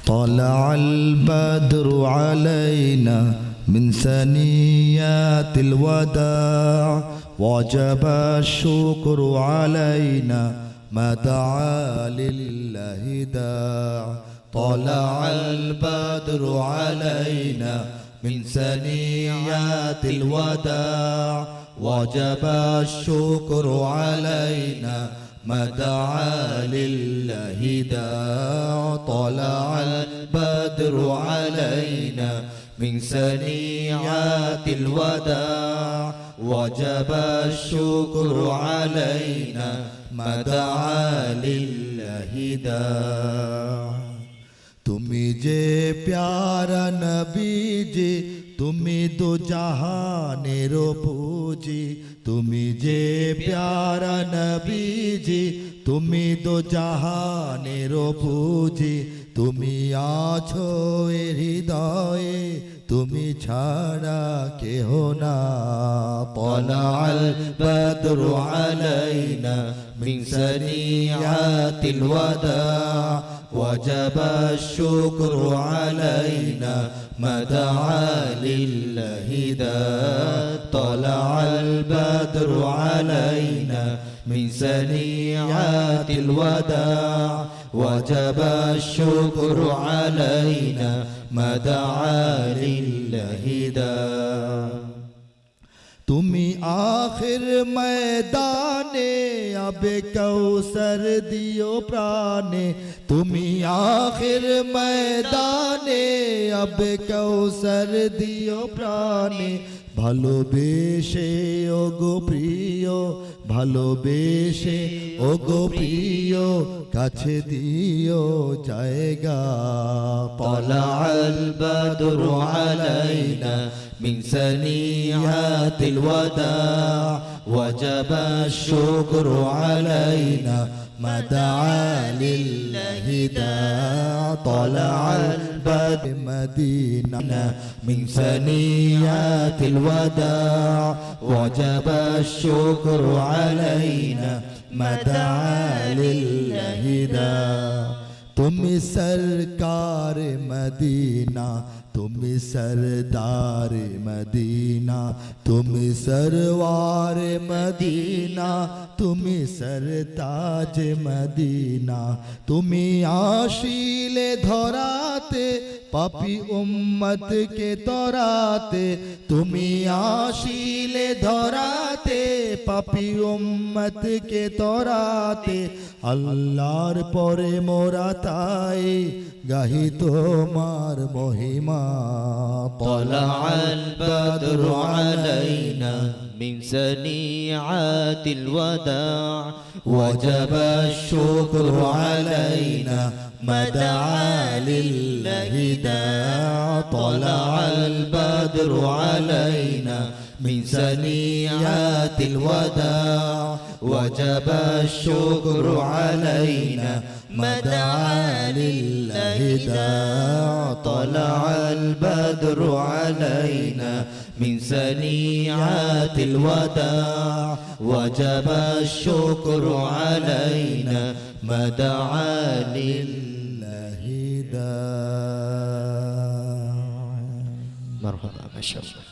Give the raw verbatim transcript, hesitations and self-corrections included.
طلع البدر علينا من ثنيات الوداع، وجب الشكر علينا ما دعا لله داع. طلع البدر علينا من ثنيات الوداع، وجب الشكر علينا ما دعا لله داع. طلع البدر علينا من ثنيات الوداع، وجب الشكر علينا ما دعا لله داع. তুমি যে প্যারা নবীজি, তুমি দু জাহানের পুঁজি। তুমি যে প্যারা নবীজি, তুমি দু জাহানের পুঁজি। তুমি আছো এ হৃদয়ে, তুমি ছাড়া কেহ না। طلع البدر علينا من ثنيات الوداع، وجب الشكر علينا ما دعا لله داع. طلع البدر علينا من ثنيات الوداع، وجب الشكر علينا ما دعا لله داع. তুমি আখের ময়দানে আবে কৌসর দিও প্রাণে। তুমি আখের ময়দানে আবে কৌসর দিও প্রাণে। ভালোবেসে ও গো প্রিয়, ভালোবেসে ও গো প্রিয়, কাছে দিও জায়গা। طلع البدر علينا من ثنيات الوداع، وجب الشكر علينا ما دعا لله داع. طلع البدر مدينة من ثنيات الوداع، وجب الشكر علينا ما دعا لله داع. তুমি সরকার মদিনা, তুমি সরদার মদিনা, তুমি সরওয়ার মদিনা, তুমি সরতাজ মদিনা। তুমি আসিলে ধরাতে পাপী উম্মতকে তরাতে, তুমি আসিলে ধরাতে পাপী উম্মতকে তরাতে। আল্লাহর পরে মোরা তাই গাহি তোমার মহিমা। طلع البدر علينا من ثنيات الوداع، وجب الشكر علينا ما دعا لله داع. طلع البدر علينا من ثنيات الوداع، وجب الشكر علينا ما دعا لله داع. طلع البدر علينا من ثنيات الوداع، وجب الشكر علينا ما دعا لله داع. مرحبا، ما شاء الله.